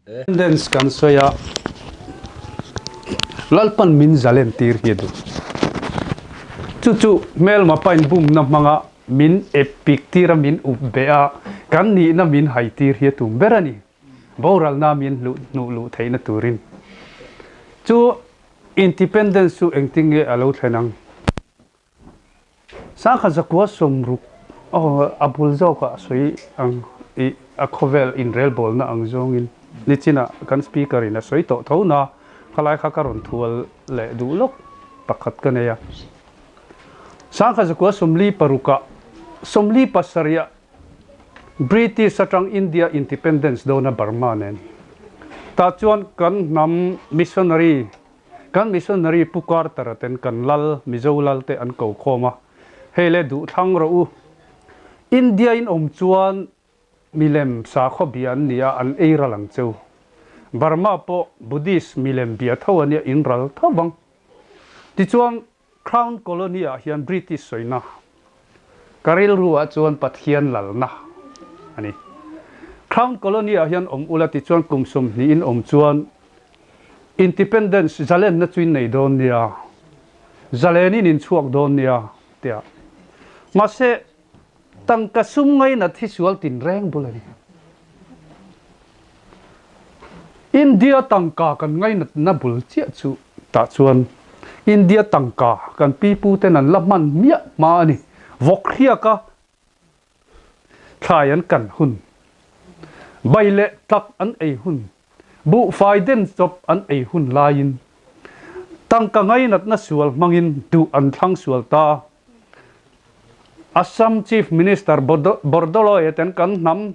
Independence kan sawi a, Lalpan min zalen tir hi a duh. Chu chu hmelma pain bumna hmanga min ep pik tir a, min up beh a, kan nihna min hai tir hi a tum ber a ni. Boralna min hluh hnuh luh theihna turin. Chu Independence chu engtin nge a lo thlen ang? Sangha zakua 60 a bul zawkah sawi ang i a khawvel inrelbawlna ang zawngin nichinah kan speaker in a sawi tawh tho na khalai kha ka rawn thual leh duh lawk pakhat ka nei a. Sangha zakua 46 ah 47 ah British atang India independence dawna Burma nen tah chuan kan hnam missionary Kan missionary Pu Carter-a ten kan lal, Mizo lal te an ko khawm a, hei le duh thlang rawh u. India in awm chuan milem sakhaw bia an nia, an ei ral ang cheu. Burma pawh Buddhist milem bia tho a nia, in ral tho vang. Tichuan Crown Colony ah hian British sawina ka rilru ah chuan Pathian lalna a ni. Crown Colony ah hian awm ula tichuan kum 20 in awm chuan Independence zalenna chu in nei dawn nia, zalenin in chhuak dawn nia tia. Mahse Tangka sum ngainat hi sual tin reng bul a ni. India tangka kan ngainatna bul chiah chu tah chuan India tangka kan pipu ten an la hman miah hma a ni. Vawk hriaka thlai an kan hun, bai leh tlak an ei hun, buhfai den chawp an ei hun laiin tangka ngainatna sual hmangin duh an thlang sual ta. Assam Chief Minister Bordoloi ten kan hnam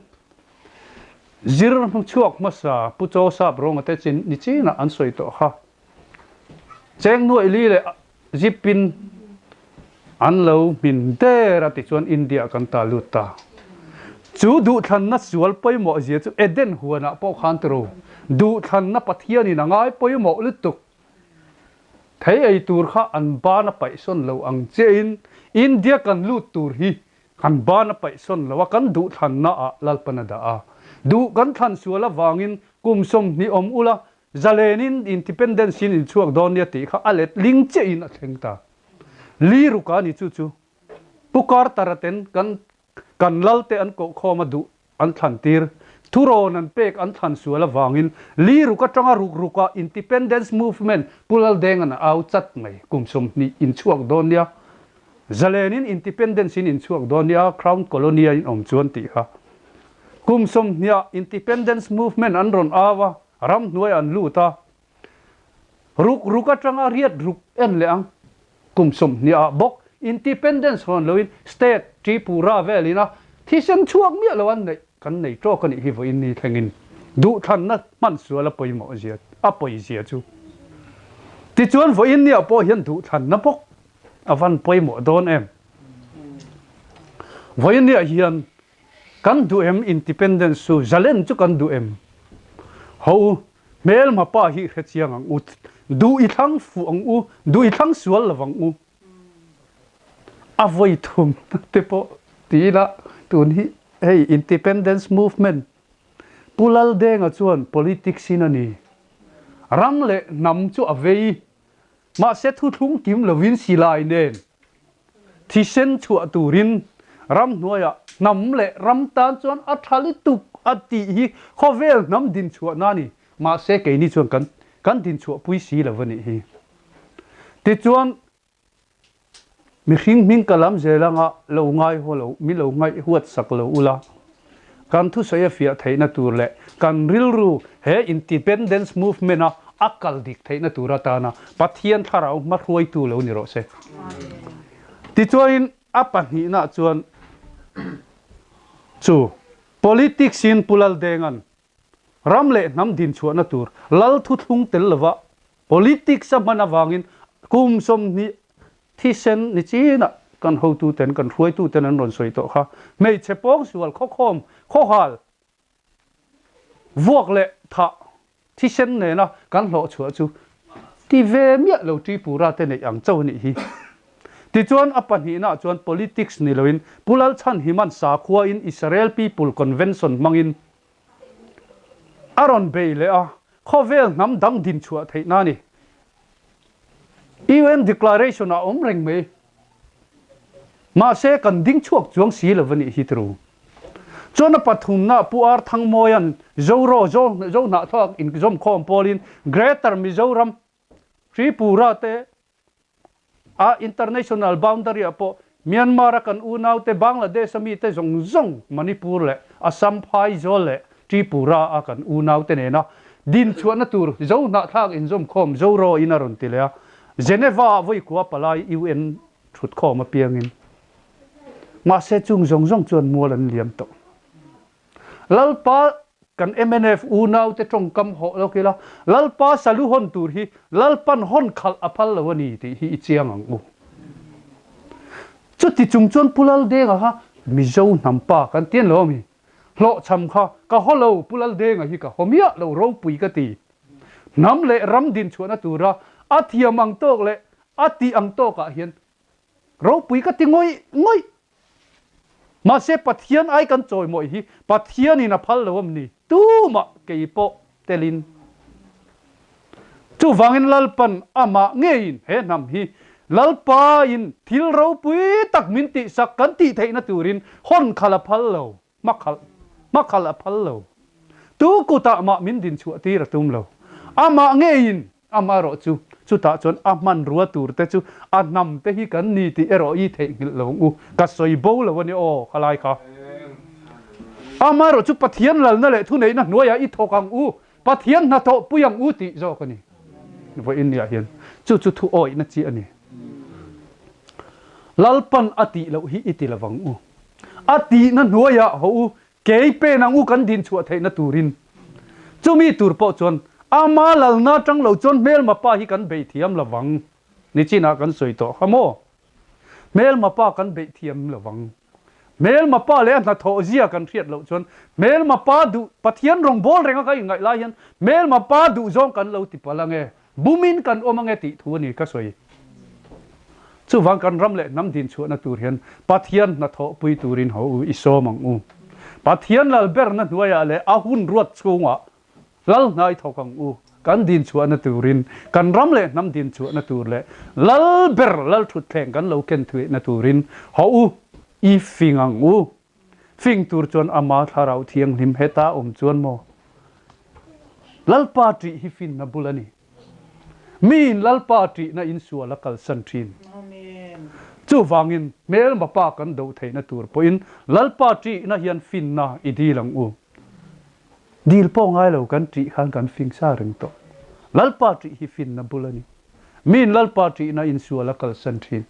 zir chhuak hmasa Pu Chaw Sap Rawnga te chin ni chinah an sawi tawh kha. Cheng nuaih li leh zip in an lo hmin der a tichuan India kan ta lut ta. Chu duhthlanna sual pawimawh zia chu Eden huanah pawh khan tiro duhthlanna Pathianin a ngai pawimawh lutuk. Thei ei tur kha an ban a paihsawn lo ang chiahin India kan lut tur hi kan ban a paihsawn lo a, kan duh thlanna ah Lalpan a dah a. Duh kan thlan sual avangin kum 20 awm ula zalenin independence in inchhuak dawn nia tih kha a let ling chiahin a thleng ta. Li ruka ni chu chu Pu Carter-a ten kan Kan lalte an kohkhawm a duh an thlan tir. Thurawn an pek an thlan sual avangin li ruk atanga ruk ruka Independence Movement Pu Laldenga'n a au chat mai. Kum 20 inchhuak dawn nia. Zalenin Independence in inchhuak dawn nia Crown Colony a in awm chuan tih kha. Kum 20 ah Independence Movement an rawn au a, ramhnuai an lut a. Ruk ruk atanga riat ruk en leh ang. Kum 20 ah bawk Independence hawn loin State Tripura velin a thisen chhuak miah lo an neih kan nei tawk a nih hi vawiin ni thlengin duhthlanna hman sual a pawimawh zia a pawi zia chu. Tichuan vawiin ni ah pawh hian duhthlanna bawk a van pawimawh dawn em. Vawiin ni ah hian kan duh em Independence chu zalen chu kan duh em? Ho u Hmelma pa hi hre chiang ang u, duh i thlang fuh ang u, duh i thlang sual lo ang u. A vawi thum te pawh ti ila tun hi hei Independence Movement Pu Laldenga chuan politics in a ni. Ram leh hnam chu a vei. Mahse thuthlung kim lovin silai nen thisen chhuah turin ramhnuaiah hnam leh ram tan chuan a tha lutuk a tih hi khawvel hnam dinchhuahna a ni. Mahse keini chuan kan kan dinchhuahpui si lo a nih hi. Tichuan Mihring hming ka lam zel anga lo ngai haw lo, mi lo ngaih huat sak lo ula, kan thusawi a fiah theihna tur leh kan rilru he Independence Movement a a kal dik theihna tur atana Pathian thlarau hmahruaitu lo ni rawh se. Tichuanin a pahnihna chuan chu Politics in Pu Laldenga'n Ram leh hnam dinchhuahna tur lal thuthlung tel lova politics a hman avangin kum 20 thisen ni chinah kan hotuten, kan hruaituten an rawn sawi tawh kha. Hmeichhe pawngsual khawkhawm, khawhal, vuak leh thah thisen nena kan hlawhchhuah chu ti ve miah lo Tripura te neih ang chauh a nih hi. Tichuan a pahnihnaah chuan politics ni loin Pu Lalchhanhiman sakhuain Israel People Convention hmangin. A rawn bei leh a, khawvel hnam dang din chhuah theih na ni. UN Declaration ah awm reng mai. Mahse kan ding chhuak chuang si lo a nih hi tru. Chuan a pathumna Pu Ar Thangmawia'n Zoro Zohnahthlak inzawmkhawm pawlin Greater Mizoram Tripura te a international boundary ah pawh Myanmar a kan unaute Bangladesh a mite zawng zawng Manipur leh Assam Phaizawl leh Tripura a kan unaute nena dinchhuahna tur Zohnahthlak inzawmkhawm Zoro in a rawn ti leh a, Geneva ah vawikua palai UN thutkhawm apiangin. Mahse chung zawng zawng chuan mual an liam tawh. Lalpa kan mnf unaute tawngkam hawh lawk ila, Lalpa salu hawn tur hi Lalpan hawn khalh a phal lo a ni tih hi i chiang ang u. Chuti chung chuan Pu Laldenga kha Mizo hnam pa kan ti lo ami? Hlawhchham kha ka haw lo, Pu Laldenga hi ka haw miah lo ropui ka ti. Hnam leh ram dinchhuahna tura a thiam ang tawk leh a tih ang tawkah hian Ropui ka ti ngawih ngawih. Mahse Pathian ai kan chawi mawih hi Pathianin a phal lo am ni? Tumah kei pawh telin. Chuvangin Lalpan amah ngeiin he hnam hi Lalpain thil ropui tak min tihsak kan tih theihna turin hawn khalh a phal lo, hmakhalh hmakhalh a phal lo. Tu kutah mah min dinchhuah tir a tum lo. Amah ngeiin Amaherawh chu, chutah chuan a hmanrua tur te chu a hnam te hi kan ni tih erawh i theihnghilh lo ang u. Ka sawi bo lo a ni aw, khalai kha. Amaherawh chu Pathian lalna leh thuneihna hnuaiah i thawk ang u, Pathian hnathawh pui ang u tih zawk a ni. Vawiin niah hian chu chu thu awihna chi a ni. Lalpan a tih loh hi i ti lo ang u. A tihna hnuaiah haw u, Kei pen ang u kan din chhuah theihna turin. Chumi tur pawh chuan ama lalna atang lo chuan hmelma pa hi kan beih thiam lo vang. Nichinah kan sawi tawh kha maw? Hmelma pa kan beih thiam lo vang. Hmelma pa leh a hnathawh zia kan hriat loh chuan hmelma pa duh Pathian rawngbâwl renga ka inngaih lai hian hmelma pa duh zawng kan lo ti palh ang e. Bumin kan awm ange tih thu a ni ka sawi. Chuvang kan ram leh hnam dinchhuahna tur hian Pathian hnathawhpui turin ho u i sawm ang u. Pathian lal berna hnuaiah leh a hun ruat chhungah lal hnai thawk ang u. Kan dinchhuahna turin, kan ram leh hnam dinchhuahna tur leh lal ber lal thutthleng kan lo ken thuihna turin ho u i fing ang u. Fing tur chuan ama thlarau thianghlim heta awm chuan maw? Lalpa ṭih hi finna bul a ni. Miin Lalpa ṭihna in sual a kalsan ṭhin. Chuvangin hmelma pa kan do theihna tur pawhin Lalpa ṭihna hian finna i dil ang u. Dil pawh ngai lo kan ṭih khan kan fing sa reng tawh. Lalpa ṭih hi finna bul a ni. Miin Lalpa ṭihna in sual a kalsan ṭhin.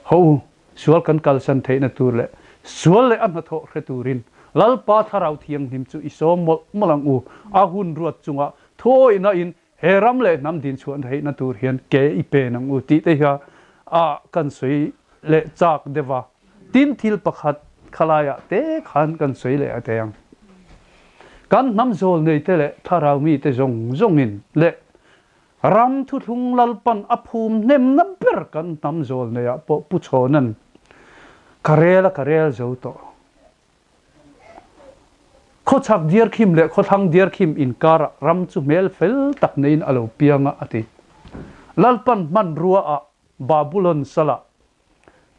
Ho u, Sual kan kalsan theihna tur leh sual leh a hnathawh hre turin Lalpa Thlarau Thianghlim chu i sawm mawlh mawlh ang u. A hun ruat chunga thuawihna in he ram leh hnam dinchhuah theihna tur hian ke i pen ang u tih te hian a kan sawi leh chak deuh a. Tin thil pakhat khalaiah te khan kan sawi leh a thei ang. Kan hnam zawl neite leh thlarau mite zawng zawngin leh Ram thuthlung Lalpan a phum hnemna ber kan hnam zawl neiah pawh Pu Chhawna'n ka rel a ka rel zo tawh. Khawchhak Diarkhim leh Khawthlang Diarkhim inkarah ram chu hmel fel tak neiin a lo piang a, a ti. Lalpan hmanrua ah Babulon salah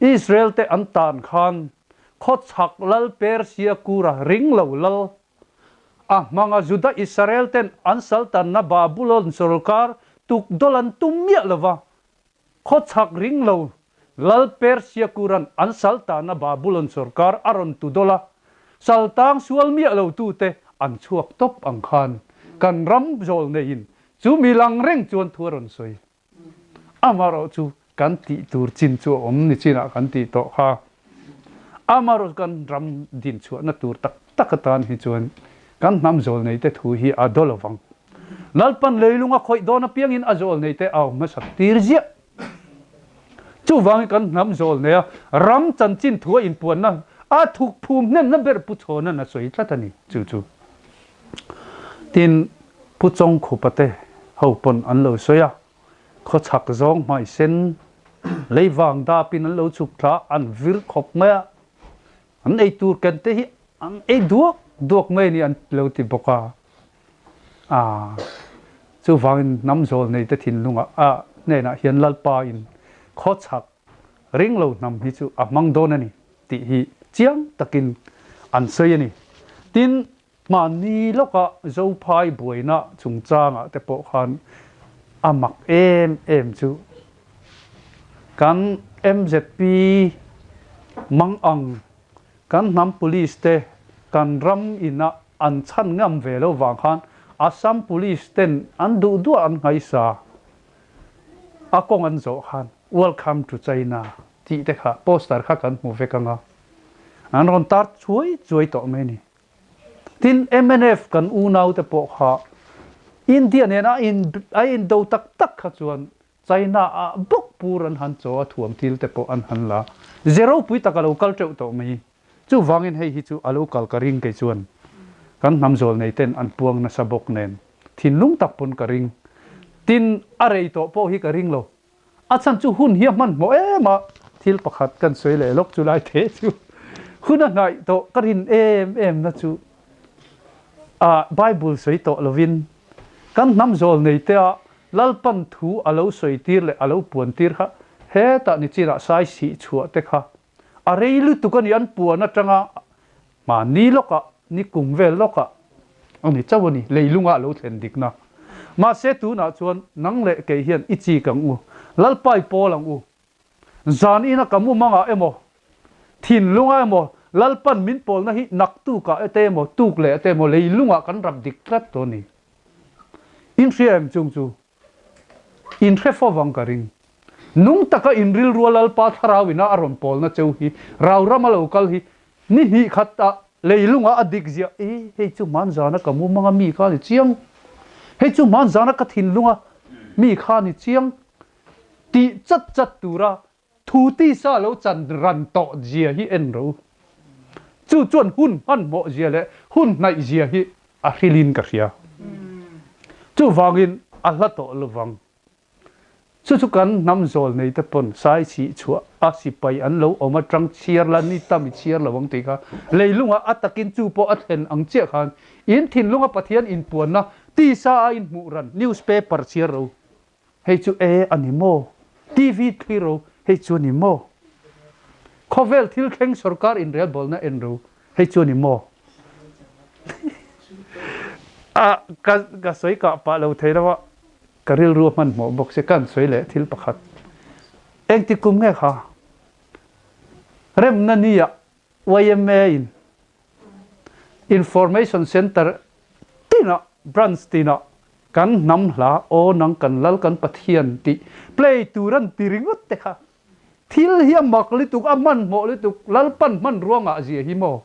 Israel te an tan khan Khawchhak Lal Persia kura ring lo lal A hmanga Juda Israel ten an saltanna Babulon sawrkar tukdawlh an tum miah lo va, khawchhak ring lo Lal Persia Kuran an saltanna Babulon sawrkar a rawn tudawlh a, saltang sual miah lo tute an chhuak tawp ang khan kan ram zawl neiin chu mi lang reng chuan thu a rawn sawi. Amaherawh chu kan tih tur chin chu a awm ni chinah kan tih tawh kha. Amaherawh chu kan ram dinchhuahna tur tak tak atan hi chuan kan hnam zawlneite thu hi a daw lovang. Lalpan leilung a khawih dawn apiangin a zawlneite a awm hmasak tir ziah. Chuvangin kan hnam zawlneia ram chanchin thu a inpuanna a thuk phum hnemna ber Pu Chhawna'n a sawi tlat a ni. Chu chu. Tin, Pu Chawngkhupa te ho pawn an lo sawi a, khawchhak zawng hmai sen lei vang dapin an lo chhuk thla a, an vir khawp mai a, an ei tur ken te hi an ei duak duak mai a ni an lo ti bawk a. A, chuvangin hnam zawl neite thinlungah a hnenah hian Lalpa in khawchhak ring lo hnam hi chu a hmang dawn a ni tih hi chiang takin an sawi a ni. Tin, Mahni lawka Zophai buaina chungchangah te pawh khan a mak em em chu kan MZP mang ang kan hnam police te kan ram ina an chhan ngam ve lo vang khan Assam police ten an duh duah an nghaisa a kawng an zawh khan Welcome to China tih te kha poster kha kan hmu vek anga an rawn tar chuai chuai tawh mai a ni. Tin, mnf kan unaute pawh kha India nen a in a indo tak tak kha chuan China ah bawk pur an han chaw a thuam thil te pawh an han la. Ze ropui tak a lo kal teuh tawh mai. Chuvangin hei hi chu a lo kal ka ring kei chuan kan hnam zawl nei ten an puang nasa bawk nen thinlung tak pawn ka ring. Tin, a rei tawh pawh hi ka ring lo. A chhan chu hun hi a hmanhmawh em a, thil pakhat kan sawi leh lawk chu lai the chu hun a hnaih tawh ka rin em em na chu a Bible sawi tawh lovin kan hnam zawl nei te a Lalpan thu a lo sawi tir leh a lo puan tir kha hetah ni chinah sai sih chhuah te kha a rei lutuk a ni an puan atanga Mahni lawkah, ni kum vel lawkah a ni chauh a ni, leilungah a lo thlen dikna. Mahse tunah chuan nang leh kei hian i chik ang u, Lalpa i pawl ang u. Zan ina ka mumangah emaw, thinlungah emaw Lalpan min pawlna hi naktukah ete emaw, tuk leh ete emaw leilungah kan rap dik tlat tawh a ni. In hria em chung chu? Inhre fo vang ka ring. Nung taka inrilrua Lalpa thlarau ina a rawn pawlna cheu hi rau rama lo kal hi ni hnih khat ah leilunga a dik ziah e hei chu hmanzana ka mumanga mi kha ni chiang, hei chu hmanzana ka thinlunga mi kha ni chiang tih chat chat tura thu tisa lo chan ran tawh zia hi en ro. Chu chuan hun hmanhmawh zia leh hun hnaih zia hi a hrilhin ka hria. Chuvangin a hla tawh lovang. Chu chu kan hnam zawl nei te pawn sai chhih chhuah a sipai an lo awm atang chhiar la ni tam i chhiar lo ang tih kha leilungah a takin chu pawh a thlen ang chiah khan in thinlunga Pathian inpuanna tisa a inhmuh ran newspaper chhiar ro Hei chu e a ni maw? TV thli ro, hei chu a ni maw? Khawvel thil thleng sorkar inrelbawlna en ro, hei chu a ni maw? A, ka, ka sawi kah pah lo thei lo a, ka rilru a hmanhmawh bawk si, ka han sawi leh thil pakhat. Engti kum nge kha? Remna nia yma in Information Centre tinah, branch tinah kan hnam hla Aw nang kan Lal kan Pathian tih play tur an ti ringawt te kha thil hi a mak lutuk, a hmanhmawh lutuk, Lalpan hmanrua ngah zia hi maw?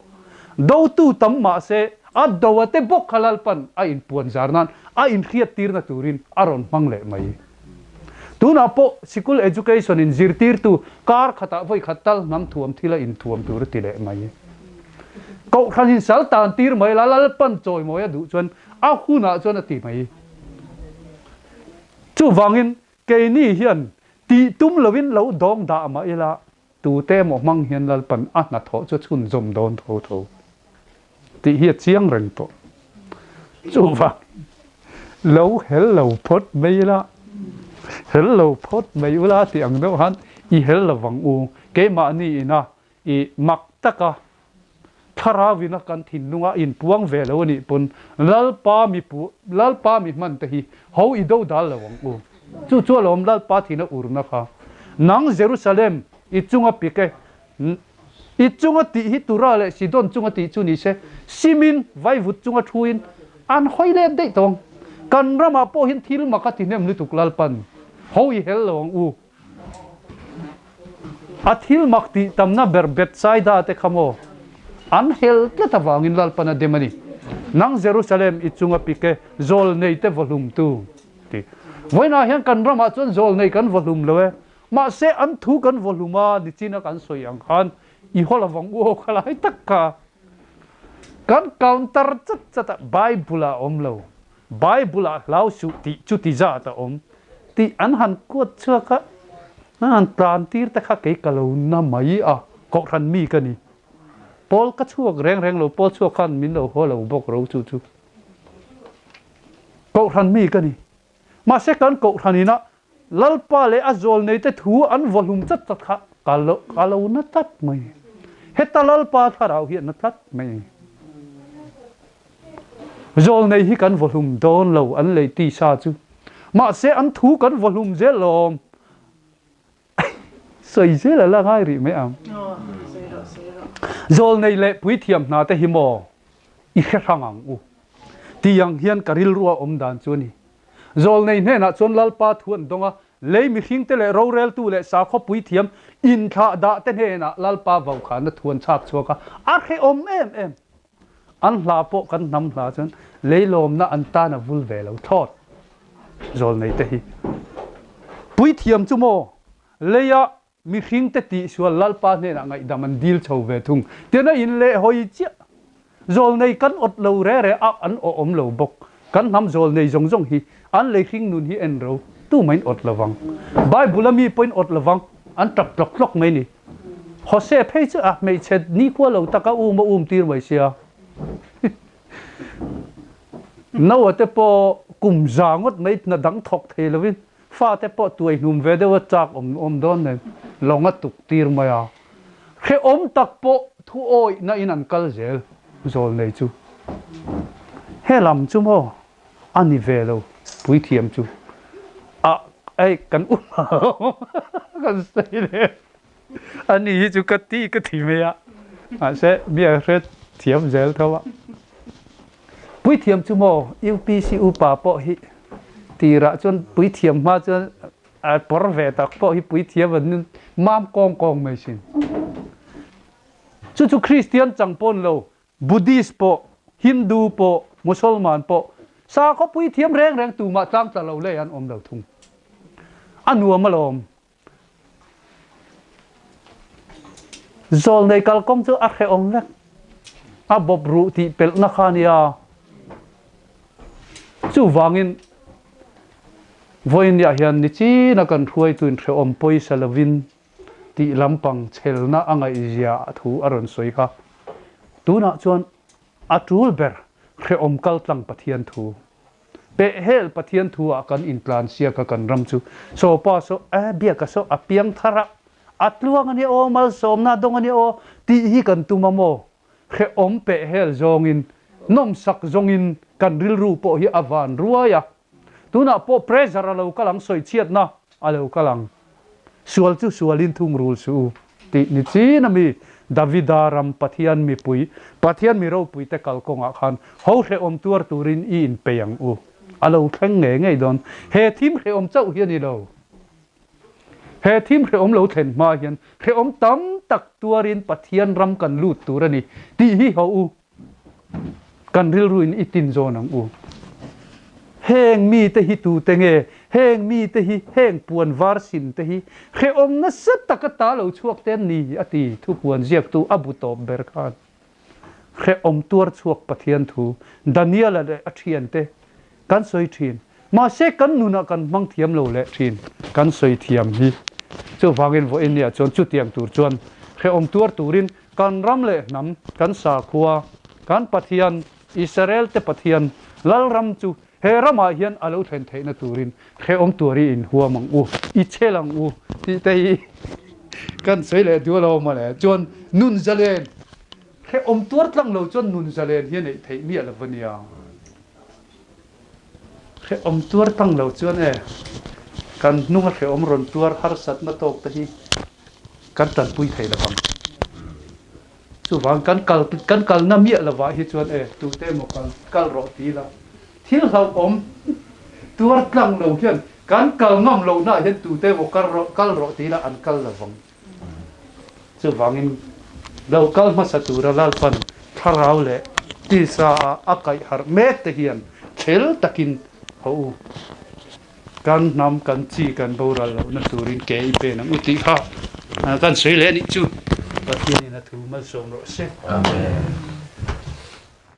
Dotu tam mahse a do a te bawk kha Lalpan a inpuan zar nan a inhriattirna turin a rawn hmang leh mai. Tunah pawh sikul education in zirtirtu kar khatah vawi khat tal hnam thuam thil a inthuam tur a ti leh mai. Kohhran in sal tan tir mai la, Lalpan chawimawi a duh chuan a hunah chuan a ti mai. Chuvangin keini hian tih tum lovin lo dawng dah mah ila tute emaw hmang hian Lalpan a hnathawh chu a chhunzawm dawn tho tho tih hi a chiang reng tawh. Chuvangin lo hel lo phawt mai ila, hel lo phawt mai ula tih ang deuh khan i hel lovang u, keimahni ina I mak taka thlarauina kan thinlunga inpuang ve lo a nih pawn Lalpa mi pu Lalpa mi hman te hi ho i do dal lo ang u. Chu chu alawm Lalpa thina urna kha. Nang Jerusalem i chunga pik e, i chunga tih hi Tura leh Sidon chunga tih chu ni se, Simin vaivut chunga thuin an hawi let daih tawng. Kan ramah pawh hian thil mak a ti hnem lutuk Lalpan ho i hel lo ang u. A thil mak tih tamna ber Bethsaida te kha maw? An hel tlat avangin Lalpan a dem a ni. Nang Jerusalem i chunga pik e, zawl nei te vaw hlumtu ti. Vawiinah hian kan ramah chuan zawl nei kan vaw hlum lo e. Mahse an thu kan vaw hlum a, nichina kan sawi ang khan i haw lovang u aw kha lai tak kha kan counter chat chat a, Bible ah a awm lo. Bible-ah hlau suh tih chu ti zat a awm tih an han kuat chhuak a, an han tlan tir te kha kei ka lo na mai a, kohhran mi ka ni. Paul ka chhuak reng reng lo, Paul chhuak khan min lo haw lo bawk ro chu chu. Kohhran mi ka ni. Mahse kan kohhran ina Lalpa leh a zawlneite thu an vawhlum chat chat kha ka lo ka lo na tlat mai. Heta Lalpa thlarau hi a na tlat mai. Zawlnei hi kan vawhlum dawn lo an lei tisa chu. Mahse an thu kan vawhlum zel lawm. Sawi zel a la ngai rih mai ang. Zawlnei leh puithiam hna te hi maw i hre hrang ang u. Tiang hian ka rilru a awm dan chu a ni. Zawlnei hnenah chuan Lalpa thu an dawng a, lei mihringte leh roreltu leh sakhaw puithiam inthlah dah te hnenah Lalpa vaukhana thu an chhak chhuak a, a hrehawm em em. An hla pawh kan hnam hla chuan leilawmna an tan a vul ve lo thlawt. Zawlnei te hi puithiam chu maw leia mihringte tihsual Lalpa hnenah ngaihdam an dil chho ve thung tian a in leh hawi chiah. Zawlnei kan awt lo re re a an awh awm lo bawk. Kan hnam zawlnei zawng zawng hi an leihring nun hi en ro tumahin awt lovang. Bible a mi pawhin awt lovang an tap tlawk tlawk mai ni. Hose phei chu a hmeichhe nikhua lo taka um a um tir mai sia. Noah te pawh kum za ngawt mai hna dang thawk thei lovin fate pawh tuai hnum ve deuh a chak awm awm dawn nen lawng a tuk tir mai a. Hrehawm tak pawh thu awihna in an kal zel zawl nei chu. He lam chu maw a ni ve lo puithiam chu a ei kan um kan sawi leh a ni hi chu ka ti ka ti mai a mahse mi a hre thiam zel tho a puithiam chu maw UPC upa pawh hi tirah chuan puithiam hma chuan a pawr ve tak pawh hi puithiam an mam kawng kawng mai sin chu chu Kristian chang pawn lo Buddhist pawh, Hindu pawh, Musalman pawh sakhaw puithiam reng reng tumah tlang tla lo leh an awm lo thung. A nuam alawm. Zawlnei kalkawng chu a hrehawm vek. A bawp ruh tih pelhna kha a nia. Chuvangin vawiin ah hian nichina kan hruaituin hrehawm pawisa lovin tih lampang chhelna a ngaihzia thu a rawn sawi kha. Tunah chuan a tul ber hrehawm kaltlang Pathian thu, pehhel Pathian thu ah kan intlansiak a kan ram chu saw pa saw eh biaka saw a piang thar a, a tluang a nia aw, malsawmna a dawng a nia aw tih hi kan tum a maw? Hrehawm pehhel zawngin, nawmsak zawngin kan rilru pawh hi a van ruai a. Tunah pawh pressure a lo kal ang, sawichhiatna a lo kal ang. Sual chu sualin thungrul suh u tih ni chin a mi Davida ram Pathian mipui, Pathian mi ropuite kalkawngah khan ho hrehawm tuar turin i inpei ang u. A lo thleng ngei ngei dawn. He thim hrehawm chauh hi a ni lo. He thim hrehawm lo thlen hma hian hrehawm tam tak tuarin Pathian ram kan lut tur a ni tih hi ho u. Kan rilruin i tin zawn ang u. Heng mite hi tute nge? Heng mite hi, heng puan var sin te hi hrehawm nasa taka ta lo chhuak te an ni, a ti. Thupuan ziaktu a bu tawp ber khan hrehawm tuar chhuak Pathian thu Daniela leh a thiante kan sawi thin. Mahse kan nunah kan hmang thiam lo leh thin kan sawi thiam hi. Chuvangin vawiin nia chuan chutiang tur chuan hrehawm tuar turin Kan ram leh hnam, kan sakhua, kan Pathian, Israel-te Pathian, Lalram chu he ramah hian a lo thlen theihna turin hrehawm tuar i inhuam ang u, i chel ang u tih te hi kan sawi leh dual a awm a le. Chuan nun zalen, hrehawm tuar tlang lo chuan nun zalen hi a neih theih miah lo va nia. Hrehawm tuar tlang lo chuan e, kan hnunga hrehawm rawn tuar harsatna tawk te hi kan tanpui thei lo vang. Chuvang kan kal kan kalna miah lovah hi chuan e tute emaw kal kal rawh ti ila thil hlauhawm tuar tlang lo hian kan kal ngam lohnaah hian tute emaw kal rawh kal rawh ti ila an kal lo vang. Chuvangin lo kal hmasa tura Lalpan thlarau leh tisa ah a kaih harh mek te hian chhel takin haw u. Kan hnam, kan chi, kan boral lohna turin ke i pen ang u tih kha kan sawi leh a nih chu. Pathianin a thu malsawm rawh se. Amen.